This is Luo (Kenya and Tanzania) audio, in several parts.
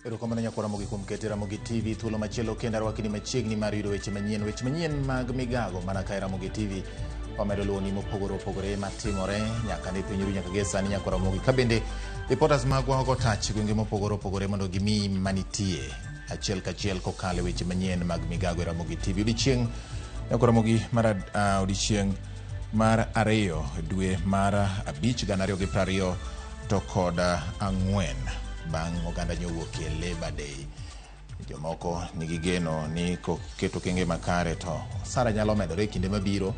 Erokamano nyakwar Ramogi kuom keto Ramogi TV thuolo machielo kendo arwakini machiegni mar yudo weche manyien, weche manyien mag migago mana ka e Ramogi TV. Wamedo luwoni mopogore opogore matimore nyaka ne piny ru nyaka gie sani nyakwar Ramogi. Ka bende reporters magwa ogo tach gwenge mopogore opogore mondo gimiyi manitie achiel kachiel kokalo e weche manyien mag migago e Ramogi TV. Odiechieng' nyakwar Ramogi mar odiechieng' mar ariyo dwe mar abich gana ariyo gi prariyo to kod ang'wen bang' oganda nyowuok e Labor Day. Jomoko nigi geno ni koketo okenge makare to osara nyalo medore e kinde mabiro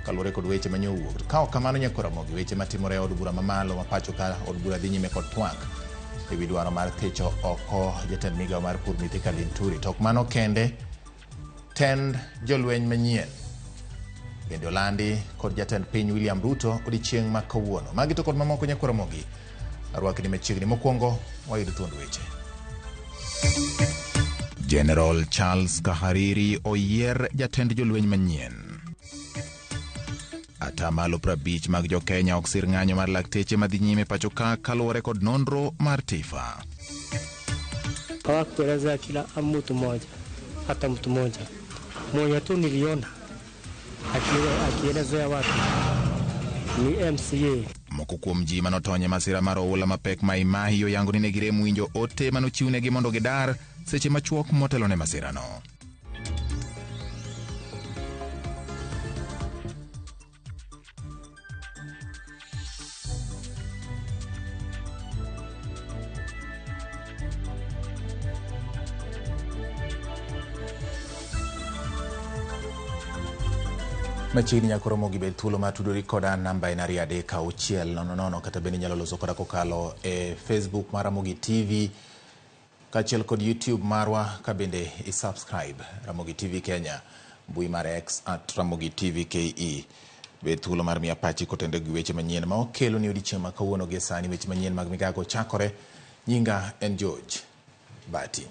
kaluwore kod weche ma nyowuok. Ka ok kamano nyakwar Ramogi, weche matimore e od bura mamalo ma pacho ka od bura dhi nyime kod twak e wi dwaro mar thicho oko jatend migawo mar pur Mithika Linturi. To ok mano kende, tend jolweny manyien bende olandi kod jatend piny William Ruto odiechieng' ma kawuono. Magi to kod mamoko nyakwar Ramogi arwakni machiegni. Mokwongo wayud thuond weche. General Charles Kahariri oyier jatend jolweny manyien. Atamalo 50 mag jo-Kenya ok sir ng'anyo mar lakteche madhi nyime pacho ka kaluwore kod nonro mar TIFA. Hawakueleza kila mtu mmoja, hata mtu mmoja mwenye tu niliona akielezea watu ni MCA. Moko kuom ji manotony e masira mar oula mapek Mai Mahiu oyango ni ne girem winjo ote manochiwnegi mondo gidar seche machuok motelo ne masirano. Machiegni nyaka romo gi bed thuolo mar tudori koda namba en ariyo adek auchiel nono nono kata bende inyalo loso koda kokalo e Facebook mar Ramogi TV kaachiel kod YouTube marwa ka bende i subscribe Ramogi TV Kenya, mbui mar X at Ramogi TV KE. Bed thuolo mar miya pachi kotende gi weche manyien ma wakelo ni odiechieng' ma kawuono gi sani weche manyien mag migago chakore. Nyinga en George Bati.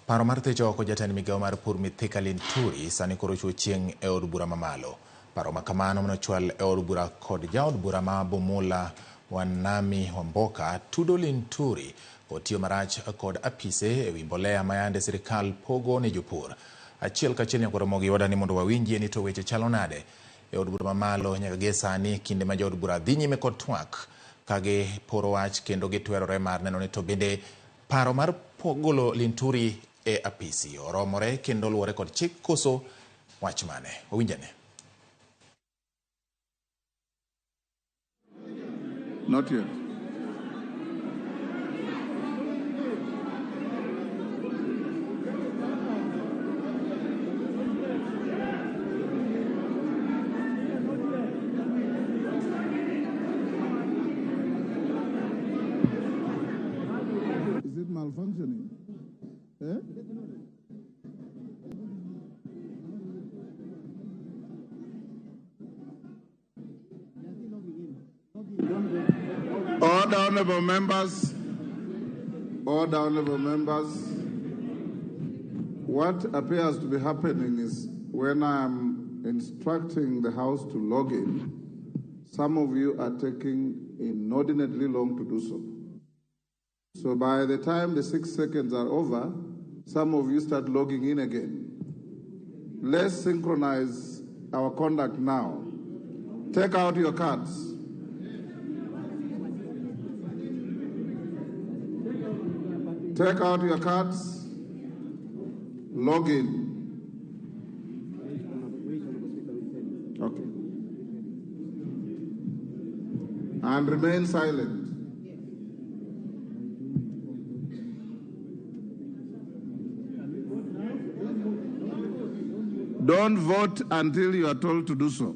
Paro mar thicho oko jatend migawo mar pur Mithika Linturi sani koro ochiwo chieng' e od bura mamalo. Paro ma kamano manochwal e od bura kod jaod bura ma Bumula Wanami Wamboka tudo Linturi kod tiyo marach kod apise ewi mbolea ma yande sirikal pogo ne jopur. Achiel kachiel nyaka Ramogi oda ni mondo wawinjie ni to weche chalo nade e od bura mamalo nyaka gie sani kinde ma jood bura dhi nyime kod twak ka giporo wach kendo gitwerore mar neno ni to bende paro mar golo Linturi e apisi oromore kendo luwore kod chik koso wach mane. Wawinjane. Not yet. Is it malfunctioning? Eh? Order, honorable members. Order, honorable members. What appears to be happening is when I'm instructing the House to log in, some of you are taking inordinately long to do so. So by the time the 6 seconds are over, some of you start logging in again. Let's synchronize our conduct now. Take out your cards. Take out your cards. Log in. Okay. And remain silent. Don't vote until you are told to do so.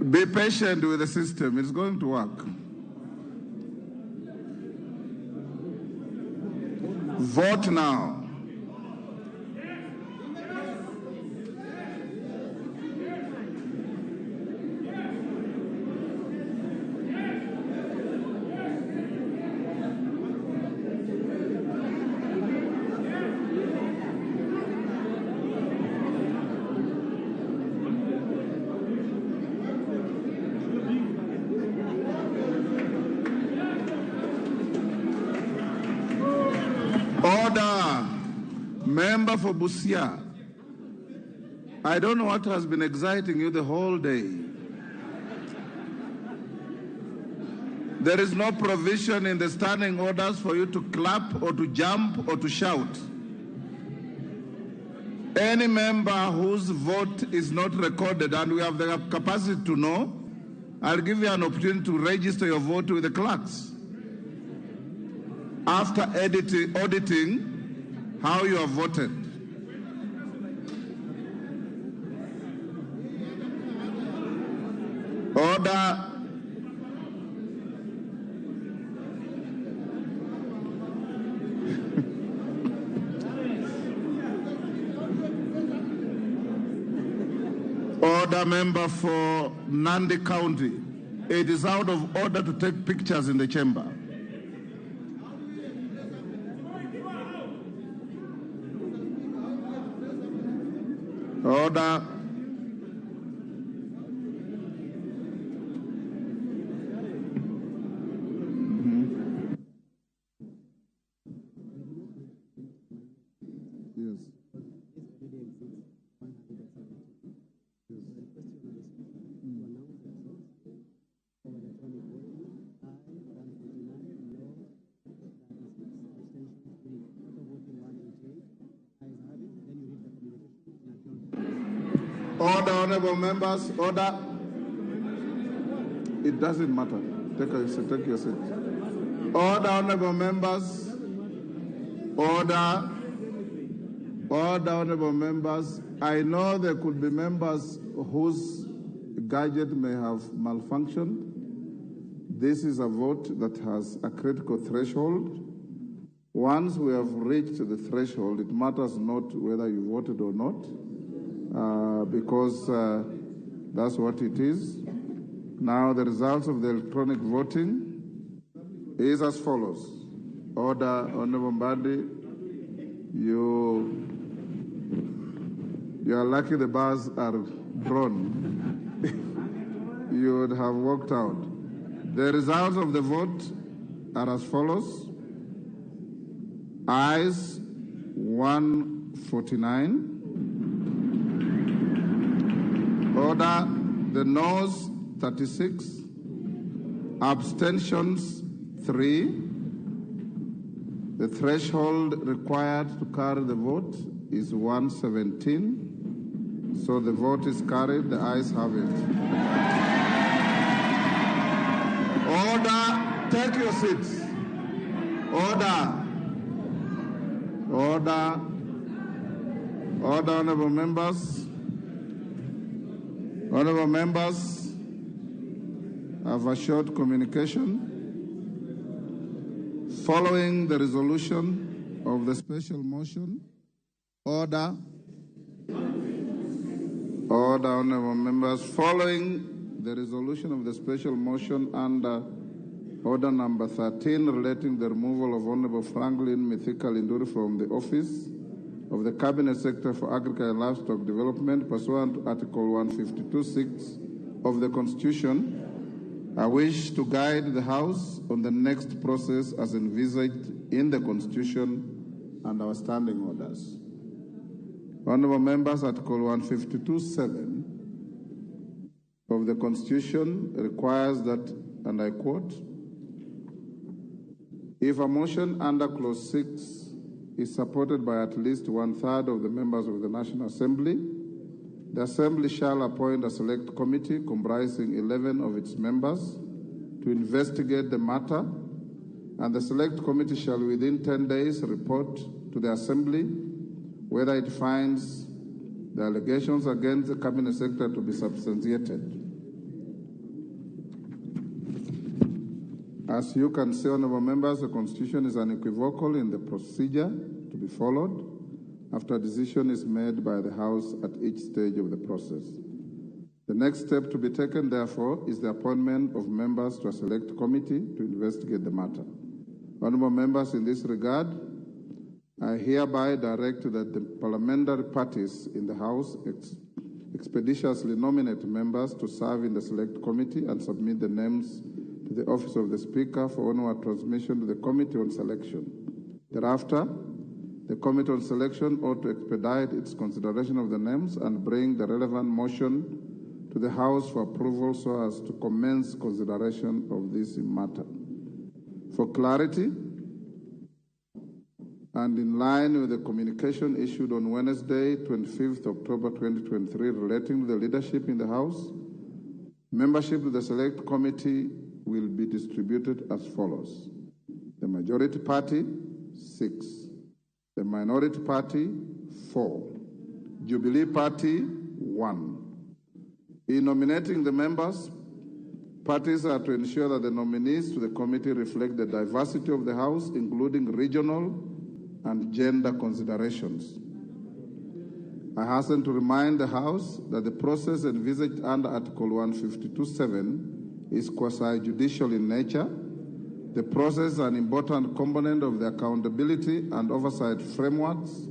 Be patient with the system. It's going to work. Vote now. Order. Member for Busia. I don't know what has been exciting you the whole day. There is no provision in the standing orders for you to clap or to jump or to shout. Any member whose vote is not recorded, and we have the capacity to know, I'll give you an opportunity to register your vote with the clerks. After auditing how you have voted. Order. Order, member for Nandi County. It is out of order to take pictures in the chamber. Order. Mm-hmm. Yes. Order, honorable members, order. It doesn't matter. Take your seat. Take your seat. Order, honorable members. Order. Order, honorable members. I know there could be members whose gadget may have malfunctioned. This is a vote that has a critical threshold. Once we have reached the threshold, it matters not whether you voted or not. Because that's what it is. Now the results of the electronic voting is as follows. Order, Honorable Mbadi, you are lucky the bars are drawn. You would have walked out. The results of the vote are as follows. Ayes 149. Order, the noes 36, abstentions 3. The threshold required to carry the vote is 117. So the vote is carried, the ayes have it. Order, take your seats. Order. Order. Order, honorable members. Honorable members, I have a short communication. Following the resolution of the special motion, order. Order, honorable members. Following the resolution of the special motion under order number 13 relating the removal of Honorable Franklin Mithika Linturi from the office of the Cabinet Secretary for Agriculture and Livestock Development pursuant to Article 152.6 of the Constitution, I wish to guide the House on the next process as envisaged in the Constitution and our standing orders. Honorable members, Article 152.7 of the Constitution requires that, and I quote, if a motion under Clause 6 is supported by at least 1/3 of the members of the National Assembly, the Assembly shall appoint a select committee comprising 11 of its members to investigate the matter, and the select committee shall within 10 days report to the Assembly whether it finds the allegations against the Cabinet Secretary to be substantiated. As you can see, honorable members, the Constitution is unequivocal in the procedure to be followed after a decision is made by the House at each stage of the process. The next step to be taken, therefore, is the appointment of members to a select committee to investigate the matter. Honorable members, in this regard, I hereby direct that the parliamentary parties in the House expeditiously nominate members to serve in the select committee and submit the names to the Office of the Speaker for onward transmission to the Committee on Selection. Thereafter, the Committee on Selection ought to expedite its consideration of the names and bring the relevant motion to the House for approval so as to commence consideration of this matter. For clarity, and in line with the communication issued on Wednesday, 25th October 2023, relating to the leadership in the House, membership of the Select Committee will be distributed as follows. The majority party, 6. The minority party, 4. Jubilee Party, 1. In nominating the members, parties are to ensure that the nominees to the committee reflect the diversity of the House, including regional and gender considerations. I hasten to remind the House that the process envisaged under Article 152.7 is quasi-judicial in nature. The process is an important component of the accountability and oversight frameworks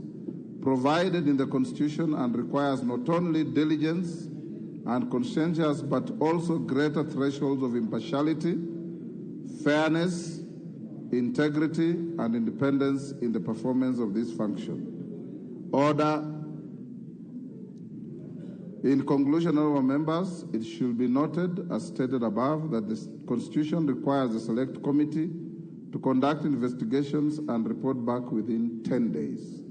provided in the Constitution and requires not only diligence and conscientious, but also greater thresholds of impartiality, fairness, integrity, and independence in the performance of this function. Order. In conclusion, honorable members, it should be noted, as stated above, that the Constitution requires the Select Committee to conduct investigations and report back within 10 days.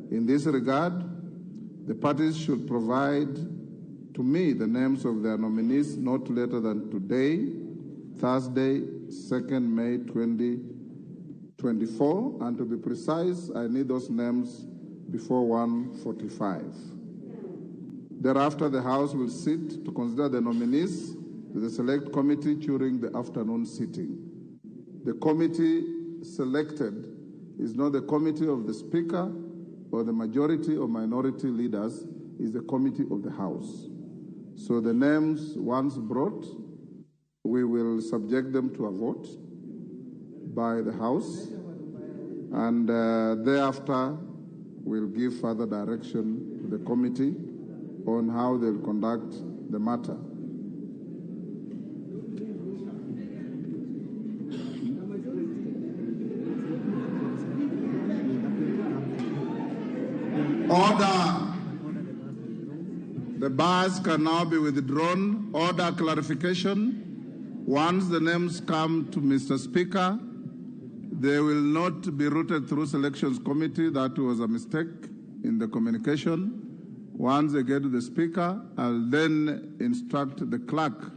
In this regard, the parties should provide to me the names of their nominees not later than today, Thursday, 2nd May 2024, and to be precise, I need those names before 1:45. Thereafter, the House will sit to consider the nominees to the Select Committee during the afternoon sitting. The committee selected is not the committee of the Speaker or the majority or minority leaders, is the committee of the House. So the names once brought, we will subject them to a vote by the House, and thereafter we'll give further direction to the committee on how they'll conduct the matter. Order. The bars can now be withdrawn. Order clarification. Once the names come to Mr. Speaker, they will not be routed through Selections Committee. That was a mistake in the communication. Once they get to the Speaker, I'll then instruct the clerk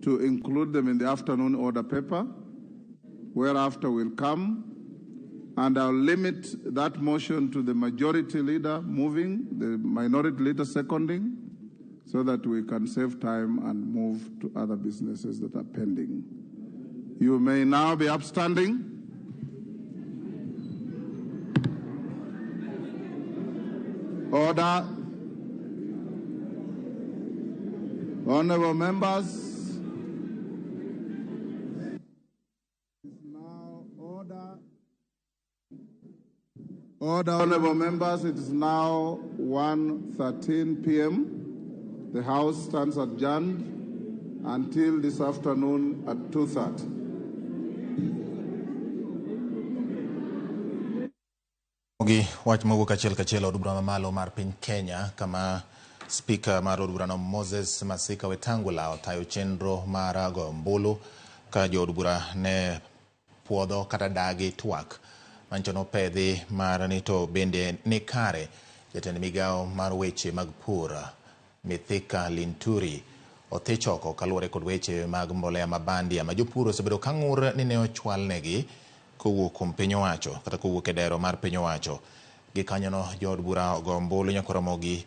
to include them in the afternoon order paper, whereafter we'll come And I'll limit that motion to the majority leader moving, the minority leader seconding, so that we can save time and move to other businesses that are pending. You may now be upstanding. Order. Honorable members. Now order. Order, honorable members, it is now 1:13 p.m. The House stands adjourned until this afternoon at 2:30. Gi wach mowuok achiel kachiel od bura mamalo mar piny Kenya, kama spika mar od burano Moses Masika Wetangula otayo chenro mar goyo ombulu ka jood bura ne puodho kata dagi twak manyicho nopedhi mar ni to bende ni kare jatend migawo mar weche mag pur Mithika Linturi othich oko kaluwore kod weche mag mbolea ma bandia ma jopur osebedo ka ng'ur ni ne ochwalnegi kowuok kuom piny owacho kata kowuok e dero mar piny owacho. Gikanyono jood bura ogo ombulu nyaka Ramogi.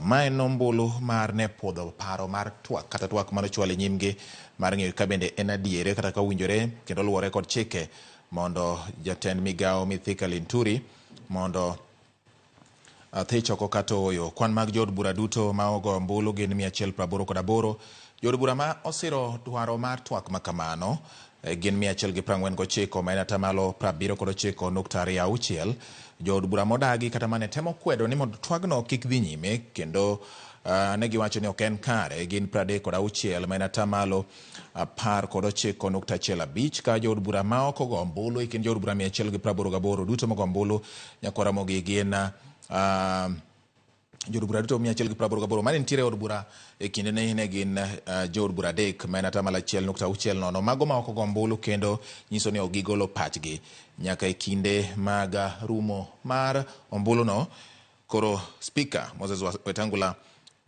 Ma en ombulu mar ne puodho paro mar twak kata twak mane ochwal e nyimgi mar ng'eyo ka bende en adiere kata ka owinjore kendo luwore kod chike mondo jatend migawo Mithika Linturi mondo thich oko kata ooyo. Kwan mag jood bura duto ma ogo ombulu gin 188. Jood bura ma osiro dwaro mar twak ma kamano gin 149, ma en atamalo 79.26. Jood bura modagi kata mane temo kwedo ni mondo twagno kik dhi nyime kendo ne giwacho ni ok en kare gin 36, ma en atamalo 19.15. Ka jood bura ma ok ogo ombulu e kind jood bura 188 duto mogo ombulu nyaka Ramogi gin jood bura duto 188 mane nitiere e od bura e kinde ne gin jood bura 3, ma en atamalo 1.60. Mago ma ok ogo ombulu kendo nyiso ni ok gigolo pachgi nyaka e kinde mag rumo mar ombuluno. Koro spika Moses Wetangula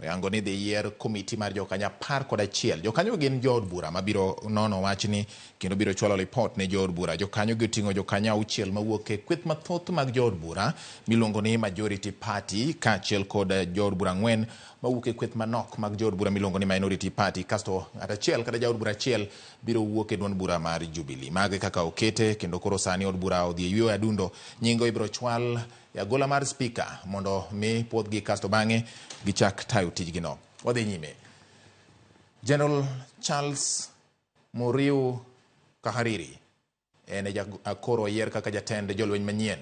oyango ni dhi yier komiti mar jokanyo 11. Jokanyo gin jood bura mabiro nono wachni kendo biro chwalo lipot ne jood bura. Jokanyo gi oting'o jokanyo 6 mawuok e kweth mathoth mag jood bura miluongo ni Majority Party, kaachiel kod jood bura 4 mawuok e kweth manok mag jood bura miluongo ni Minority Party. Kasto ng'at achiel kata jaod bura achiel biro wuok e duond bura mar Jubilee. Mago kaka okete kendo koro sani od bura odhi e yweyo adundo. Nyingo ibiro chwal e agola mar spika mondo mi puodhgi kasto bang'e gichak tayo tijgino. Wadhi nyime. General Charles Muriu Kahariri en e koro oyier kaka jatend jolweny manyien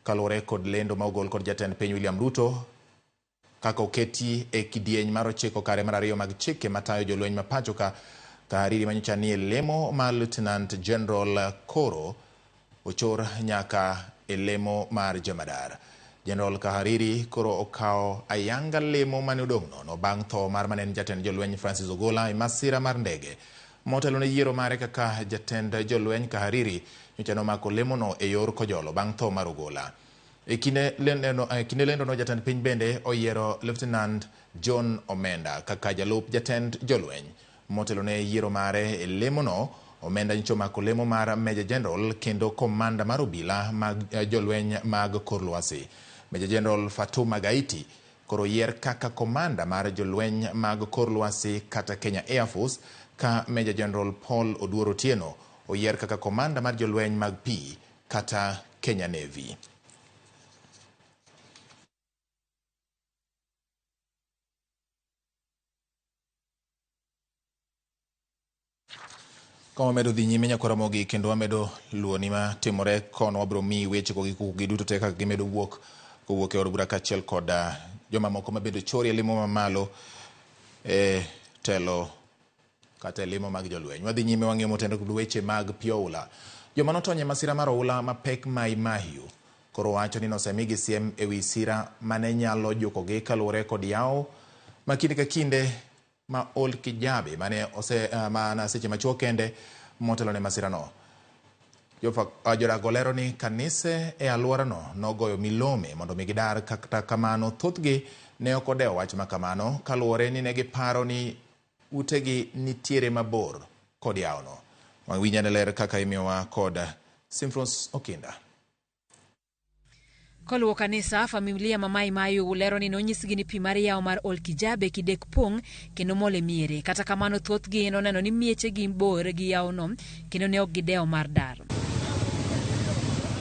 kaluwore kod lendo ma ogol kod jatend piny William Ruto kaka oketi e kidieny mar 9 kare mar 2 mag chike matayo jolweny ma pacho ka. Kahariri manyocha nie lemo mar Lieutenant General koro ochor nyaka e lemo mar jemadar. General Kahariri koro okawo ayanga lemo mane odong' nono bang' tho mar mane en jatend jolweny Francis Ogola e masira mar ndege. Motelo ne yiero mare kaka jatend jolweny, Kahariri nyocha nomako lemono e yor kojolo bang' tho mar Ogola. E kinde lendono jatend piny bende oyiero Lieutenant John Omenda kaka jalup jatend jolweny. Motelo ne yiero mare e lemono, Omenda nyocha omako lemo mar Major General kendo komanda mar obila mag jolweny mag kor lwasi. Major General Fatuma Gaiti koro yier kaka komanda mar jolweny mag kor lwasi kata Kenya Air Force, ka Major General Paul Oduor Otieno oyier kaka komanda mar jolweny mag pi kata Kenya Navy. Ka wamedo dhi nyime nyaka Ramogi kendo wamedo luwo ni matimore kono, wabiro miyi weche go gi duto te kaka gimedo wuok kowuok e od bura kaachiel kod jomamoko mabende chori e lemo mamalo e telo kata e lemo mag jolweny. Wadhi nyime wang'iyo motendo kod weche mag pi oula. Joma notony e masira mar oula mapek Mai Mahiu koro wacho ni nosemigi siem ewi sira mane nyalo jukogi kaluwore kod yawo ma kinde ka kinde ma Ol Kijabe mane ose mana seche machuok kende motelo ne masirano. Jodak olero ni kanise e alworano nogoyo milome mondo mi gidar, kata kamano thothgi ne ok odewo wach ma kamano kaluwore ni ne giparo ni utegi nitiere mabor kod yawono. Wawinj ane ler kaka imiyowa kod Simfros Okinda. Koluwo kanisa, familia ma Mai Mahiu lero ni nonyisgi ni pi mar yawo mar Ol Kijabe Kidek pong' kendo mol e miere. Kata kamano thothgi noneno ni miechegi bor gi yawono kendo ne ok gidewo mar dar.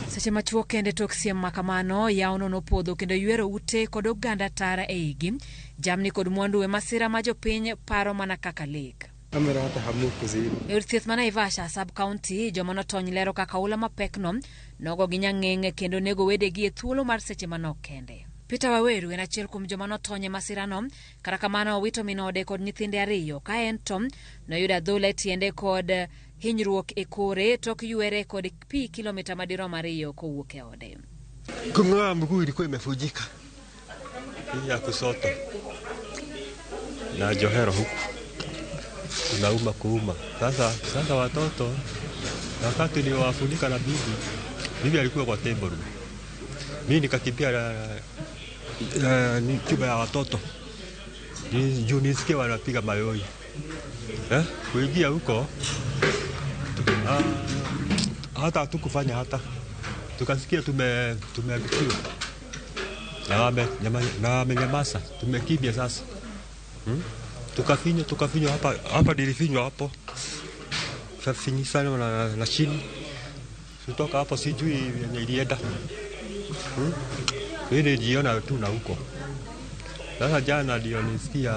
Seche machuok kende tok siem ma kamano, yawono nopodho kendo ywero ute kod oganda tara e igi. Jamni kod mwandu e masira ma jopiny paro mana kaka lek. E od thieth ma Naivasha sub county, joma notony lero kaka oula mapekno nogo gi nyang'eng' kendo nego wedegi e thuolo mar seche manok kende. Peter Waweru en achiel kuom joma notony e masirano, kata kamano owito min ode kod nyithinde ariyo ka en to noyudo adhola e tiende kod hinyruok e kore tok ywere kod pi kilomita madirom 2 kowuok e ode. Kung'oa mguu ilikuwa imevunjika ya kushoto na johero huku unauma kuuma. Sasa watoto wakati niliwafunika na bibi, bibi alikuwa kwa table, mimi nikakimbia ni chumba ya watoto juu nisikie wanapiga mayoi kuingia huko hata hatukufanya hata tukasikia tumeangukiwa na wamenyamaza, tumekimbia sasa. Tukafinywa hapa nilifinywa hapo kafinyi sana na chini kutoka hapo sijui yenye ilienda. Mimi nilijiona tu na huko. Sasa jana ndio nisikia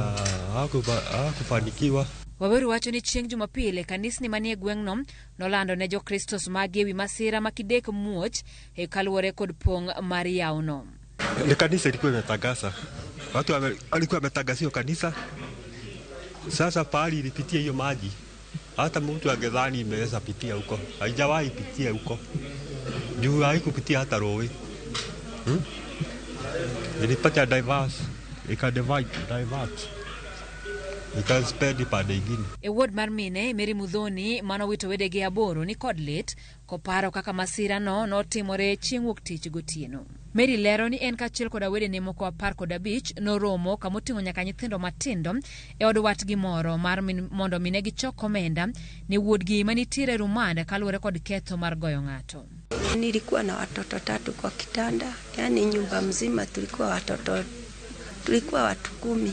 hakufanikiwa. Waweru wacho ni chieng' Jumapil kanisni manie gweng'no nolando ne Jokristo mage ewi masira ma Kidek muoch e kaluwore kod pong' mar yawono. Ni kanisa ilikuwa imetangaza. Watu walikuwa wametangazia kanisa. Sasa pahali ilipitia hiyo maji, hata mtu angedhani imeweza pitia huko. Haijawahi pitia huko. Juu haikupitia hata rowe. Ilipata diverse, ika divert. Ika spread pande ingine. E ward mar mine Mary Muthoni manowito wedegi 8 ni kod lit koparo kaka masira no notimore chieng' wuok tich gotieno. Mary lero ni en kaachiel koda wedene moko 15 noromo kamoting'o nyaka nyithindo matindo e od watgi moro mar mondo mine gichok omenda ne wuodgi manitiere rumand kaluwore kod ketho mar goyo ng'ato. Nilikuwa na watoto 3 kwa kitanda, yani nyumba mzima tulikuwa watoto, tulikuwa watu 10.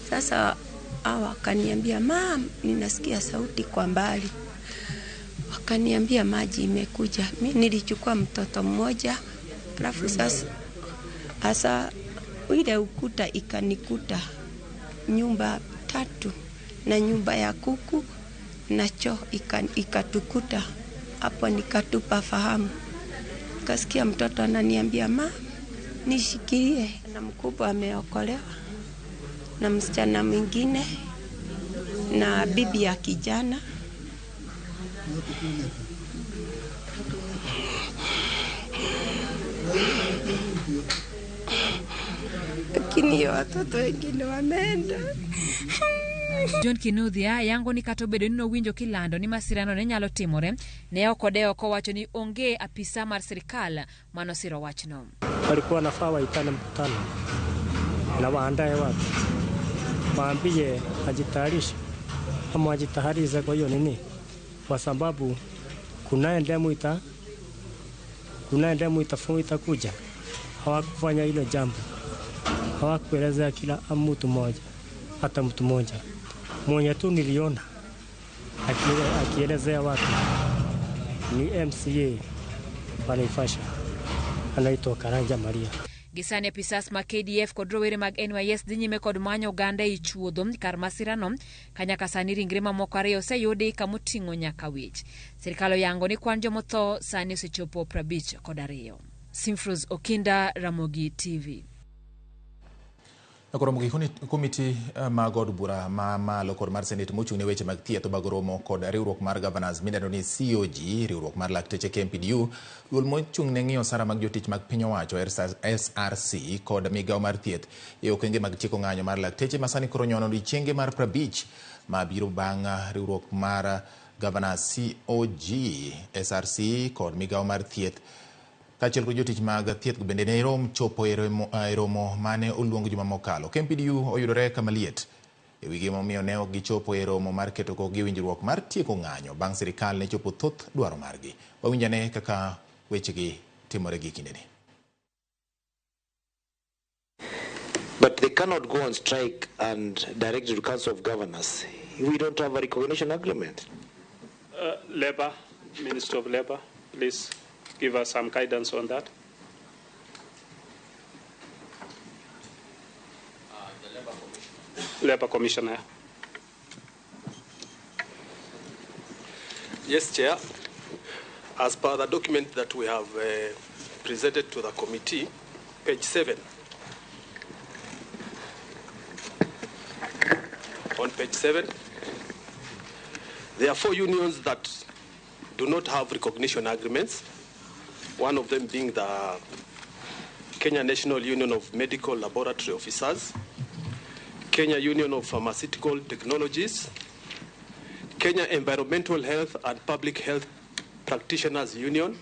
Sasa hawa wakaniambia, mam, ninasikia sauti kwa mbali. Wakaniambia maji imekuja. Mimi nilichukua mtoto mmoja, alafu sasa ile ukuta ikanikuta nyumba 3 na nyumba ya kuku na choo ikatukuta. Hapo nikatupa fahamu. Nikasikia mtoto ananiambia, ma, nishikilie. Na mkubwa ameokolewa na msichana mwingine na bibi ya kijana. Lakini watoto wengine wameenda. John Kinuthia yango ni kata obedo ni nowinjo kilando ni masirano ne nyalo timore, ne ok odewo kowacho ni onge apisa mar sirikal manosiro wachno. Walikuwa nafaa waitane mkutano na waandae watu, waambie ajitayarishe ama ajitayarishe kwa hiyo nini, kwa sababu kunaye ndemu itakuja. Hawakufanya hilo jambo, hawakueleza kila mtu mmoja, hata mtu mmoja. Mwenye tu niliona akielezea watu ni MCA wa Naivasha, anaitwa Karanja Maria. Gisani apisas ma KDF kod rowere mag NYS dhi nyime kod manyo oganda ei chuodho kar masirano ka nyaka sani ringre mamoko 2 oseyudi kamoting'o nyaka wich. Sirikal oyango ni kwan jomotho sani osechopo 52. Simfrose Okinda, Ramogi TV. Ramogi komiti mag od bura ma malo kod mar senate mochung' ne weche mag thieth obago romo kod riwruok mar governors midendo ni COG, riwruok mar lakteche KMPDU, duol mochung' ne ng'iyo osara mag jotich mag piny owacho SRC kod migawo mar thieth e okenge mag tieko ng'anyo mar lakteche ma sani koro nyono odiechienge mar 50 mabiro bang' riwruok mar governors COG, SRC kod migawo mar thieth kaachiel kod jotich mag thieth bende ne rom chopo e romo mane oluong juma mokalo. KMPDU oyudore kama liet e wi gimomiyo ne ok gichopo e romo mar keto kokgi winjruok mar tieko ng'anyo bang' sirikal ne chopo thoth dwaro margi. Wawinj ane kaka wechegi timore gi kindeni. But they cannot go on strike and direct to the Council of Governors. We don't have a recognition agreement. Labor, Minister of Labor, please give us some guidance on that. The Labor Commissioner. Labor Commissioner. Yes, Chair. As per the document that we have presented to the committee, page 7. On page 7, there are 4 unions that do not have recognition agreements, one of them being the Kenya National Union of Medical Laboratory Officers, Kenya Union of Pharmaceutical Technologies, Kenya Environmental Health and Public Health Practitioners Union,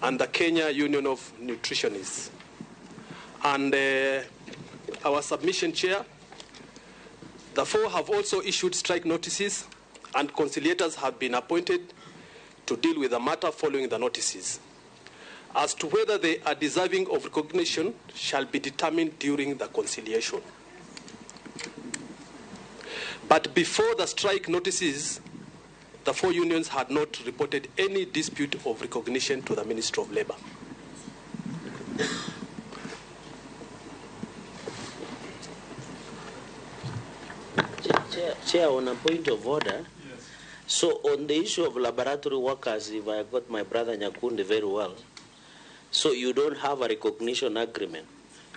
and the Kenya Union of Nutritionists. And our submission, Chair, the 4 have also issued strike notices, and conciliators have been appointed to deal with the matter following the notices. As to whether they are deserving of recognition shall be determined during the conciliation. But before the strike notices, the 4 unions had not reported any dispute of recognition to the Ministry of Labor. Chair, on a point of order, yes. So on the issue of laboratory workers, if I got my brother Nyakundi very well, so you don't have a recognition agreement,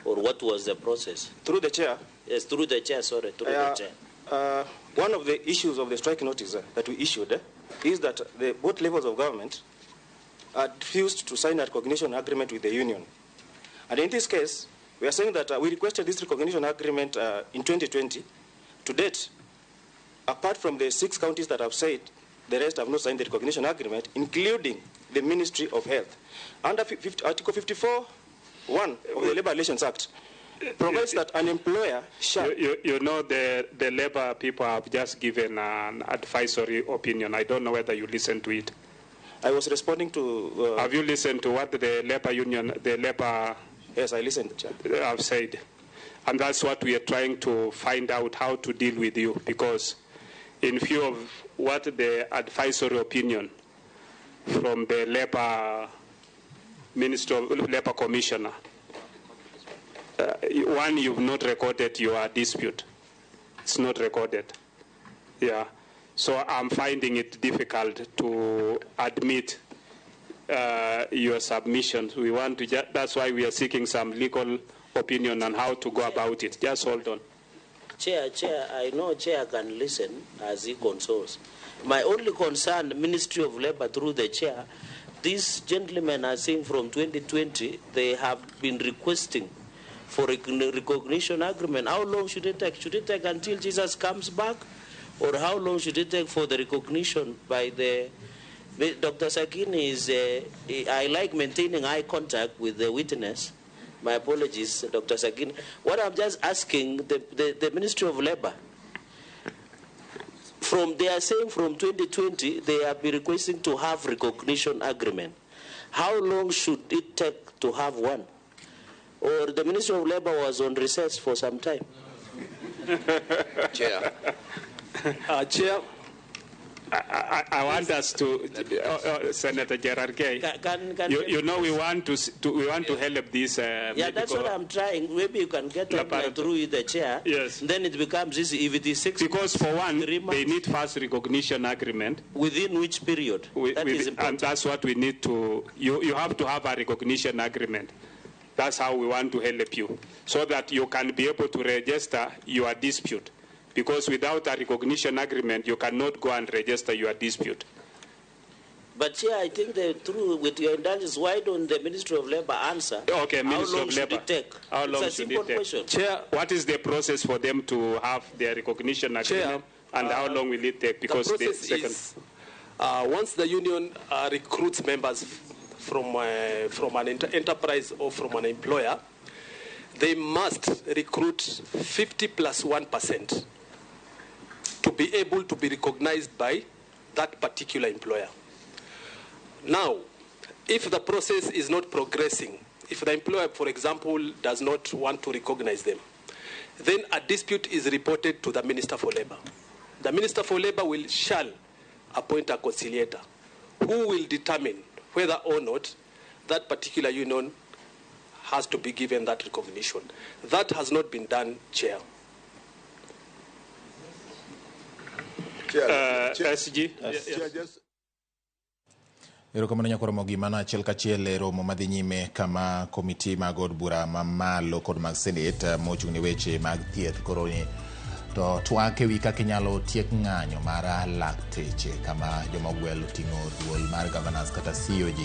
or what was the process? Through the chair. Yes, through the chair, sorry, through the chair. One of the issues of the strike notice that we issued is that the both levels of government refused to sign a recognition agreement with the union. And in this case, we are saying that we requested this recognition agreement in 2020. To date, apart from the 6 counties that have said, the rest have not signed the recognition agreement, including the Ministry of Health. Under Article 54(1) of the Labor Relations Act, provides that an employer shall... You know, the labor people have just given an advisory opinion. I don't know whether you listened to it. I was responding to... have you listened to what the labor union, the labor... Yes, I listened, Chair. Have said. And that's what we are trying to find out, how to deal with you, because in view of what the advisory opinion from the labor minister, labor commissioner, one, you've not recorded your dispute. It's not recorded. Yeah. So I'm finding it difficult to admit your submissions. We want to. That's why we are seeking some legal opinion on how to go about it. Just hold on. Chair, I know Chair can listen as he consoles. My only concern, Ministry of Labor through the Chair, these gentlemen are saying from 2020 they have been requesting for recognition agreement. How long should it take? Should it take until Jesus comes back? Or how long should it take for the recognition by the... Dr. Sakini is... I like maintaining eye contact with the witness. My apologies, Dr. Sakini. What I'm just asking the Ministry of Labor, from they are saying from 2020, they have been requesting to have recognition agreement. How long should it take to have one? Or the Ministry of Labor was on recess for some time. Chair. Chair. I want us to, Senator Cherargei. You know, we want to help this. Yeah, that's what I'm trying. Maybe you can get through the chair. Yes. Then it becomes easy. If it is 6 because for one, 3 months, they need first recognition agreement. Within which period? That is important. And that's what we need to. You have to have a recognition agreement. That's how we want to help you, so that you can be able to register your dispute. Because without a recognition agreement, you cannot go and register your dispute. But yeah, I think through with your indulgence, why don't the Ministry of Labor answer? Okay, Ministry of Labor. How long should it take? How long it's a should simple it take? Question. Chair, what is the process for them to have their recognition agreement, Chair, and how long will it take? Because the process the second is, once the union recruits members from an enterprise or from an employer, they must recruit 50 plus 1% to be able to be recognized by that particular employer. Now, if the process is not progressing, if the employer, for example, does not want to recognize them, Then a dispute is reported to the Minister for Labor. The Minister for Labor shall appoint a conciliator who will determine whether or not that particular union has to be given that recognition. That has not been done, Chair. Chair, SG. Chair, Erokamano nyakoromo gima achiel kachiel e romo madhi nyime kama komiti mag od bura mamalo kod mag senate mochung' ne weche mag thieth koro ni to twak ewi kaka inyalo tiek ng'anyo mar lakteche kama joma ogwel oting'o duol mar governors kata COG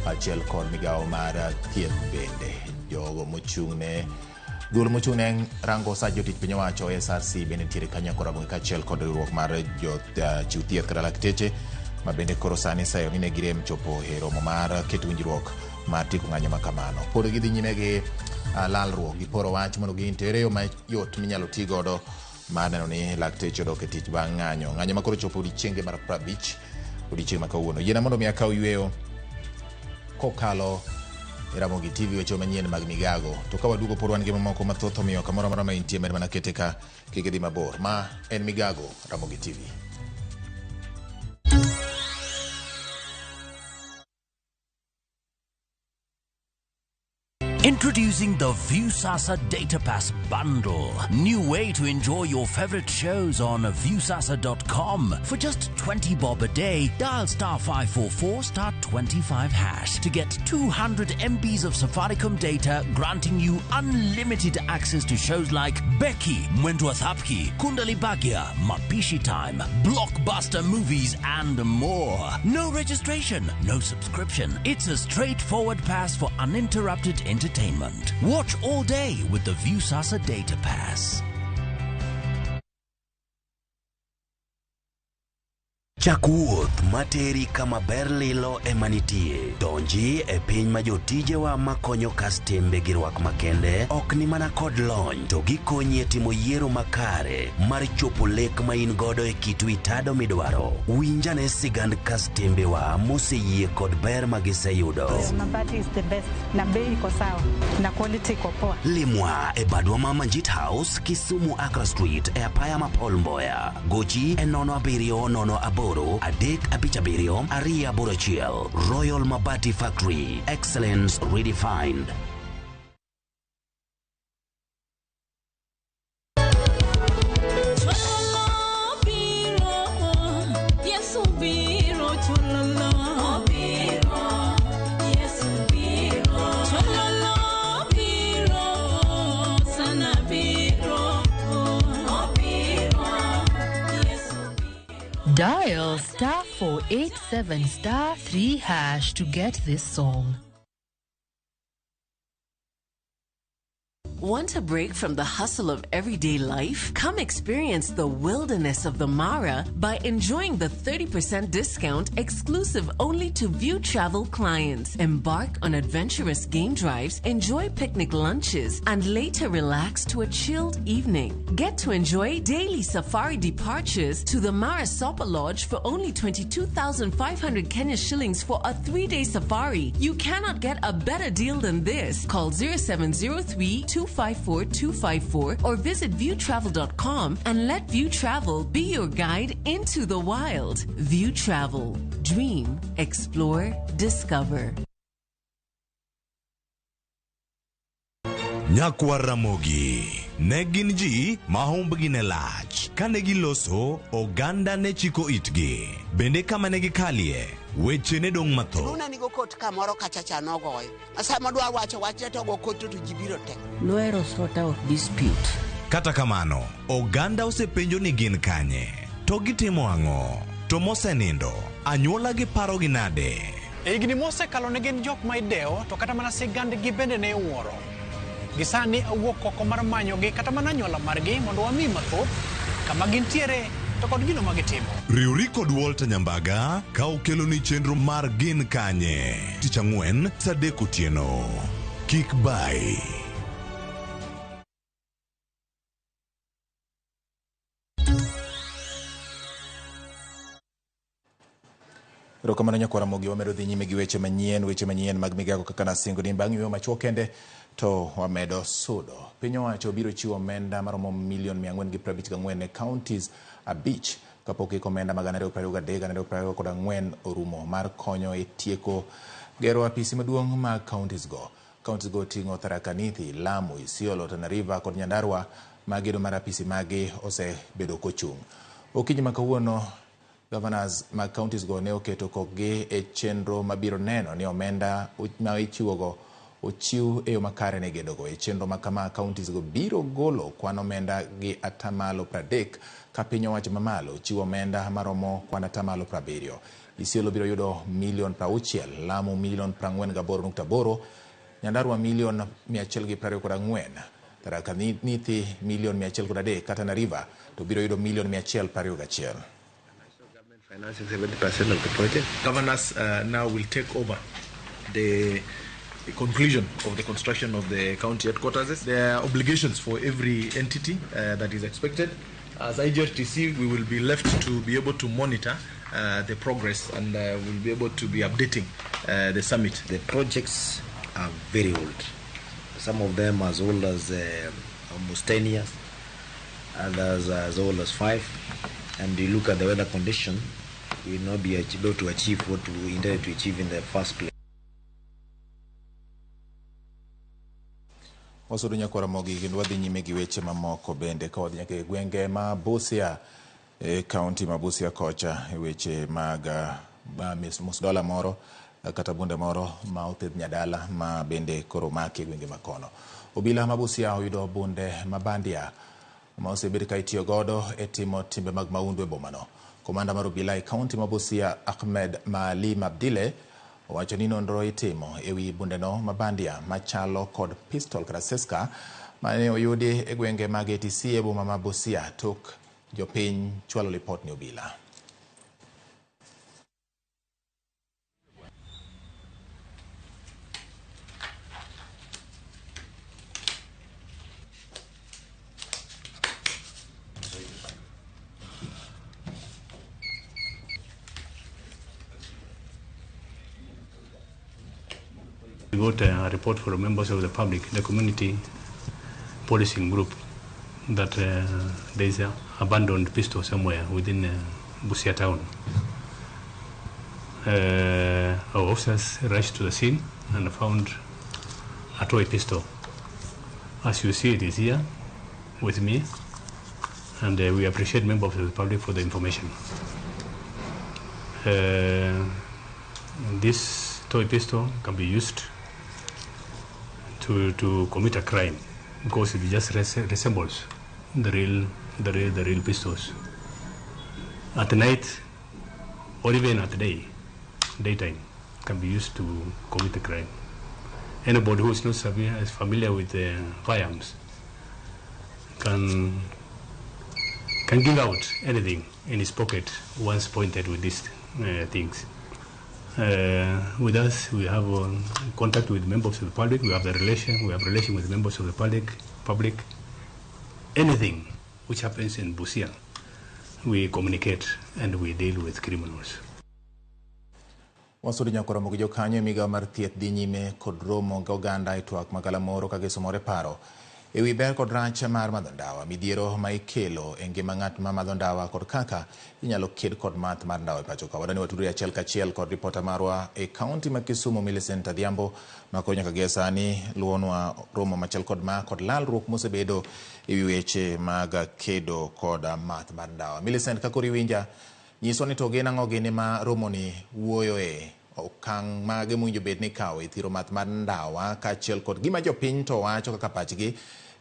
achiel kod migawo mar thieth bende jogo mochung' ne duol mochung' ne rango sa jotich piny owacho SRC bende nitiere kanyo koro kaachiel kod riwruok mar jochiw thieth kata lakteche ma bende koro sani sayo ni ne girem chopo e romo mar keto winjruok mar tieko ng'anyo ma kamano. Pod gidhi nyime gi lalruok gi poro wach mondo gin to ere yo mayot minyalo ti godo mar neno ni lakteche odok e tich bang' ng'anyo. Ng'anyo ma koro chopo odiechienge mar 50 odiechieng' ma kawuono. Yiena mondo mi akaw yweyo kokalo e Ramogi TV weche manyien mag migago. To ka waduogo pod wan gi mamoko mathoth omiyo kamoro amora ma intie med mana kete ka kik idhi mabor. Ma en Migago Ramogi TV. Introducing the Viusasa Data Pass Bundle. New way to enjoy your favorite shows on Viusasa.com. For just 20 bob a day, dial star 544 star 25 hash to get 200 MBs of Safaricom data, granting you unlimited access to shows like Becky, Mwendwa Thapki, Kundali Bhagya, Mapishi Time, blockbuster movies, and more. No registration, no subscription. It's a straightforward pass for uninterrupted entertainment. Watch all day with the Viusasa Data Pass. Chak wuoth materi kama ber lilo ema nitie. Donji e piny ma jotijewa makonyo kastembe gi rwak makende ok ni mana kod lony to gikonyi e timo yiero makare mar chopo lek ma in godo e kit wi tado midwaro. Winjane sigand kastembewa moseyie kod ber ma giseyudo. Mabati is the best na bei iko sawa na quality iko poa. Limwa e badwa ma Manjit House, Kisumu Accra Street e apaya ma Paul Mboya. Gochi e 07 08 3 5 7 2 8 1. Royal Mabati Factory, excellence redefined. Dial star 487 star 3 hash to get this song. Want a break from the hustle of everyday life? Come experience the wilderness of the Mara by enjoying the 30% discount exclusive only to View Travel clients. Embark on adventurous game drives, enjoy picnic lunches, and later relax to a chilled evening. Get to enjoy daily safari departures to the Mara Sopa Lodge for only 22,500 Kenya shillings for a 3-day safari. You cannot get a better deal than this. Call 0703 254 254 or visit viewtravel.com and let View Travel be your guide into the wild. View Travel. Dream, explore, discover. Nyakwar Ramogi ne gin ji ma humbgi ne lach. Kane giloso, oganda ne chiko itgi. Bende kama ne gikalie, weche ne dong' mathoth. Luna nigo kot kamoro kachacha nogoyo. Sama dwa wacho wachne to go kot to ji biro te. Nohero sort out dispute. Kata kamano, oganda osepenjo ni gin kanye, to gitimo ang'o, to mosenindo, anyuola gi parogi nade? E higni mosekalo ne gin jok ma idewo, to kata mana sigandgi bende ne iwuoro. Gisani awuok oko mar manyogi kata mana anyuola margi mondo wami mathoth kama gintiere to kod gino ma gitimo. Riwri kod Walter Nyambaga ka okeloni chenro mar Gin Kanye tich ang'wen saa 3 otieno. Kik bai. Erokamano nyakwar Ramogi, wamedo dhi nyime gi weche manyien, weche manyien mag migago kaka nasingo ni bang' yueyo machuok kende to wamedo sudo. Piny owacho biro chiwo omenda maromo milion 454 ne counties 5 kapok hik omenda mag 2023 2024 orumo mar konyo e tieko gero apisi maduong' mag counties go. Counties go oting'o Tharaka Nithi, Lamu, Isiolo, Tana River kod Nyandarua ma gedo mar apisi magi osebedo kochung'. Okinyi ma kawuono Governors mag counties go ne oketo kokgi e chenro mabiro neno ni omenda ma ichiwogo ochiw e yo makare ne gedogo. E chenro ma kama, counties go biro golo kwan omenda gi atamalo 30 ka piny owacho mamalo chiwo omenda maromo kwan atamalo 70. Isiolo biro yudo milion 60, Lamu milion 48.8, Nyandarua milion 124, Tharaka Nithi milion 103, ka Tana River to biro yudo milion 121. Financing 70% of the project. Governors now will take over the conclusion of the construction of the county headquarters. There are obligations for every entity that is expected. As IGRTC, we will be left to be able to monitor the progress and we'll be able to be updating the summit. The projects are very old. Some of them as old as almost 10 years, others as old as 5. And you look at the weather condition, we will not be able to achieve what we intended to achieve in the first place. Wasudo nyakwar Ramogi kendo wadhi nyime gi weche mamoko bende ka wadhi nyaka e gwenge ma Busia e kaunti ma Busia kocha e weche mag musdola moro kata bunde moro ma othedh nyadala ma bende koro omaki e gwenge makono. Obila ma Busia oyudo bunde ma bandia ma osebed ka itiyo godo e timo timbe mag mahundu e bomano. Komanda mar obila e kaunti ma Busia Ahmed Maalim Abdile owacho ni nonro itimo ewi bundeno ma bandia machalo kod pistol kata seska mane oyudi e gwenge mag ATC e boma ma Busia tok jopiny chwalo lipot ne obila. We got a report from members of the public, the community policing group, that there is an abandoned pistol somewhere within Busia town. Our officers rushed to the scene and found a toy pistol. As you see, it is here with me, and we appreciate members of the public for the information. This toy pistol can be used to commit a crime because it just resembles the real pistols. At night or even at daytime, can be used to commit a crime. Anybody who is not is familiar with the firearms can give out anything in his pocket once pointed with these things. With us, we have contact with members of the public. We have the relation. We have relation with members of the public. Anything which happens in Busia, we communicate and we deal with criminals. Wasudo nyakwar Ramogi jokanyo e migawo mar thieth dhi nyime kod romo gi oganda e twak magalamoro ka gisomore paro ewi ber kod rach mar madho ndawa, midhiero ma ikelo e ngima ng'at ma madho ndawa kod kaka inyalo ked kod math mar ndawa e pacho ka. Wadwani watudre achiel kachiel kod ripota marwa e kaunti ma Kisumu Millicent Adhiambo ma koro nyaka gie sani luwonwa romo machal kod ma kod lalruok mosebedo ewi weche mag kedo kod math mar ndawa. Millicent, ka koro iwinja, nyiswa ni to gin ang'o gini ma romoni wuoyoe, okang' mage mowinjo bed ni ikawo e thiro math mar ndawa kaachiel kod gima jopiny to wacho kaka pachgi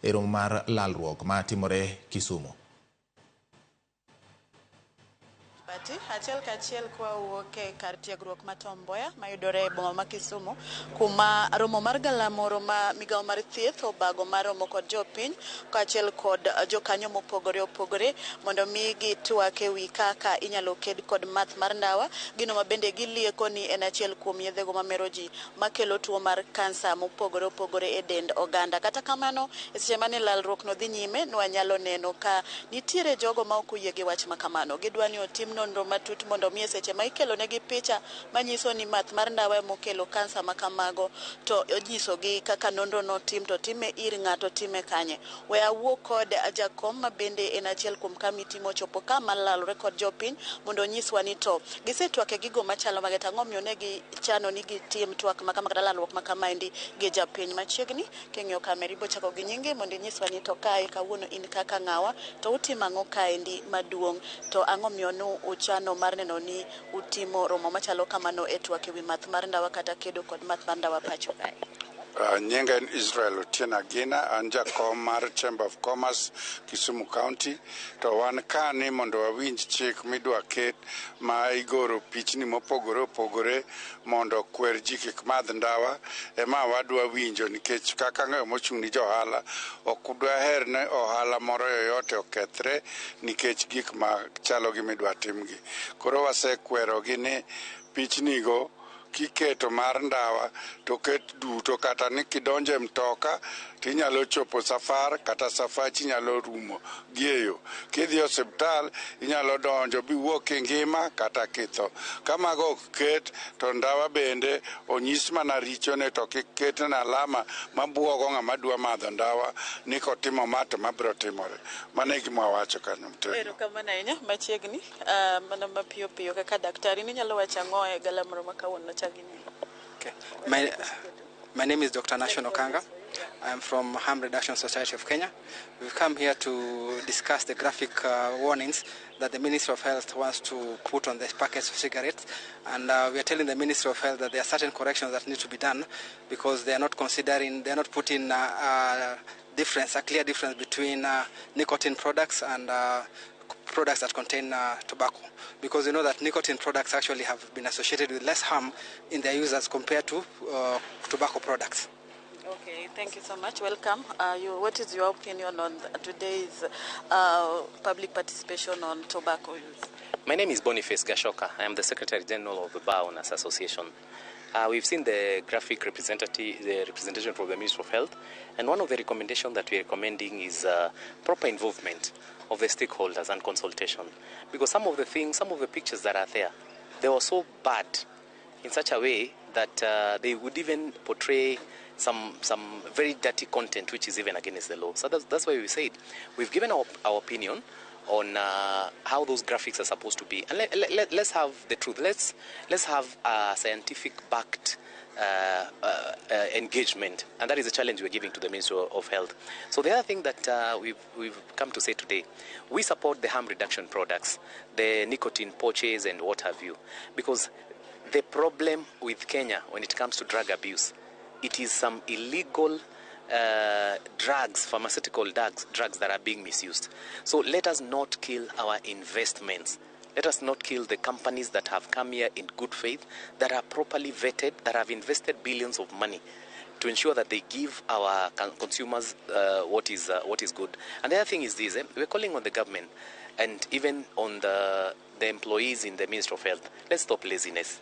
e romo mar lalruok ma timore Kisumu. Achiel kachiel kwa wuok e kar tiegruok ma Tom Mboya mayudore e boma ma Kisumu, kuma romo mar galamoro ma migawo mar thieth obago mar romo kod jopiny kaachiel kod jokanyo mopogore opogore mondo mi gitwak ewi kaka inyalo ked kod math mar ndawa, gino ma bende gilieko ni en achiel kuom yedhego mamero ji makelo tuo mar kansa mopogore opogore e dend oganda. Kata kamano, e seche mane lalruok no dhi nyime, nwanyalo neno ka nitiere jogo ma ok oyie gi wach ma kamano. Gidwa ni otim nonro matut mondo mi e seche ma ikelo negi picha manyiso ni math mar ndawa emokelo kansa ma kamago to onyisogi kaka nonro notim to time ir ng'ato time kanye. We awuo kod jakom ma bende en achiel kuom kamiti mochopo ka malalore kod jopiny mondo onyiswa ni to gisetwak e gigo machalo mage to ang'o miyo ne gichano ni gitim twak makama kata lalruok makamaendi gi japiny machiegni. King'iyo kamera ibo chako gi nyingi mondo inyiswa ni to kae kawuono in kaka ng'awa to utimo ang'o kaendi maduong' to ang'o miyo nu uchano mar neno ni utimo romo machalo kamano e twak ewi math mar ndawa kata kedo kod math mar ndawa pacho kae. Nyinga en Israel Otieno Agina, an jakom mar Chamber of Commerce Kisumu County. To wan kani mondo wawinj chik midwa ket ma igoro pichni mopogore opogore mondo kwer ji kik madh ndawa. Ema wadwa winjo nikech kaka ng'ayo mochung' ni johala ok dwaher ni ohala moro yoyote okethre nikech gik machalo gi midwa timgi. Koro wasekwerogi ni pichnigo kiketo mar ndawa to ket duto, kata ni kidonjo e mtoka tinyalo chopo safar kata safachi nyalo rumo gi e yo. Kidhi e osiptal inyalo donjo biwuok kingima kata kitho. Ka mago ok ket to ndawa bende onyis mana richone to kik ketne alama mabuogo ng'ama dwa madho ndawa ni kotimo ma to ma biro timore. Mano e gima wawacho kanyo motegno. Erokamano ahinya machiegni mana mapiyo piyo kaka daktari ninyalo wacho ang'o e galamoro ma kawuono chak gi nyingi? Okay. My name is Dr. Nashon Okanga. I'm from Harm Reduction Society of Kenya. We've come here to discuss the graphic warnings that the Ministry of Health wants to put on the packets of cigarettes. And we are telling the Ministry of Health that there are certain corrections that need to be done because they are not considering, they are not putting a clear difference between nicotine products and products that contain tobacco, because you know that nicotine products actually have been associated with less harm in their use as compared to tobacco products. Okay, thank you so much. Welcome. What is your opinion on today's public participation on tobacco use? My name is Boniface Gashoka. I am the Secretary General of the Bar Owners Association. We've seen the graphic the representation from the Ministry of Health, and one of the recommendations that we are recommending is proper involvement of the stakeholders and consultation, because some of the things, some of the pictures that are there, they were so bad in such a way that they would even portray some very dirty content, which is even against the law. So that's why we said we've given our opinion on how those graphics are supposed to be, and let's have the truth. Let's have a scientific-backed engagement, and that is a challenge we're giving to the Ministry of Health. So the other thing that we've come to say today, we support the harm reduction products, the nicotine pouches and what have you, because the problem with Kenya when it comes to drug abuse, it is some illegal drugs, pharmaceutical drugs that are being misused. So let us not kill our investments. Let us not kill the companies that have come here in good faith, that are properly vetted, that have invested billions of money to ensure that they give our consumers what is good. And the other thing is this, we're calling on the government and even on the employees in the Ministry of Health. Let's stop laziness.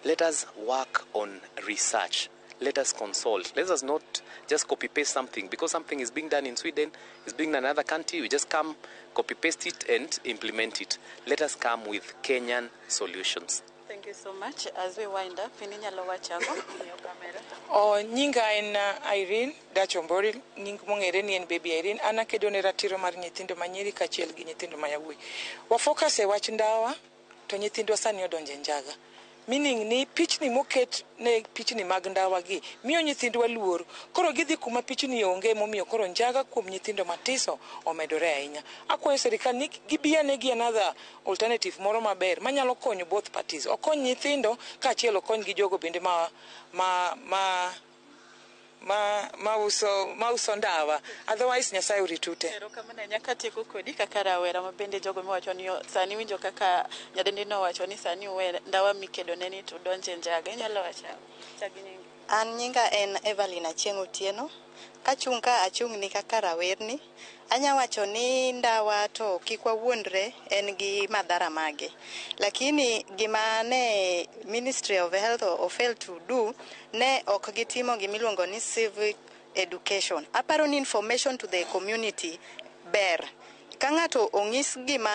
Let us work on research. Let us consult. Let us not just copy-paste something. Because something is being done in Sweden, is being done in another country, we just come, copy-paste it and implement it. Let us come with Kenyan solutions. Thank you so much. As we wind up, inyalo wacho ang'o ng'iyo kamera. O nyinga en Irene Dachombori, nying mong'ere ni en Baby Irene. An akedo ne ratiro mar nyithindo manyiri kaachiel gi nyithindo ma yawuoyi. Wa focus e wach ndawa to nyithindwa sani odonjo e njaga. Meaning ni pichni moket ne pichni mag ndawa gi miyo nyithindwa luor. Koro gidhi kuma pichni onge, momiyo koro njaga kuom nyithindo matiso omedore ahinya. Akwayo sirikal ni gibiane gi another alternative moro maber manyalo konyo both parties. Okony nyithindo kaachiel okony gi jogo bende ma uso ndawa. Otherwise Nyasaye oritute. Erokamano ahinya. Katieko kodi kaka rawera ma bende jogo miwacho ni sani winjo kaka nyadendi nowacho ni sani uwe ndawa mikedone ni to donje njaga. Inyalo wacho chak gi nyingi? An nyinga en Evelyn Achieng' Otieno. Kachung' ka achung' ni kaka rawerni, anya wacho ni ndawa to kik wawuondre en gi madhara mage. Lakini gima ne Ministry of Health o fail to do, ne ok gitimo gimiluongo ni civic education. Aparo ni information to the community ber. Ka ng'ato ong'is gima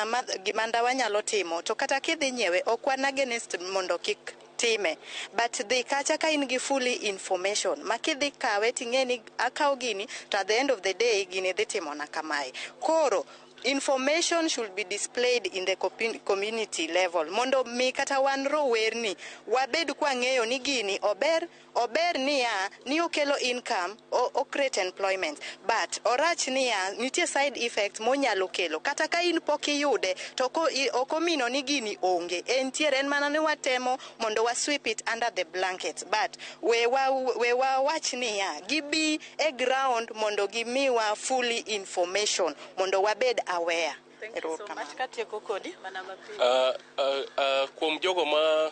gima ndawa nyalo timo, to kata kidhi nyiewe, ok wan against mondo kik time, but dhi kacha ka in gi fully information ma kidhi kawe ting'e ni akawo gini to at the end of the day gini dhi timona kamae. Koro information should be displayed in the community level mondo mi kata wan rowerni wabed kwang'eyo ni gini ober, ober niya ni okelo income, o create employment, but orach niya nitie side effects monyalo kelo. Kata ka in pok iyude to ok omino ni gini onge, entiere, en mana ni watemo mondo wa sweep it under the blanket. But we wawach niya gibi e ground mondo gimiwa fully information mondo wabed aware. Thank you so much. Katieko kodi mana mapiyo. Kuom jogo ma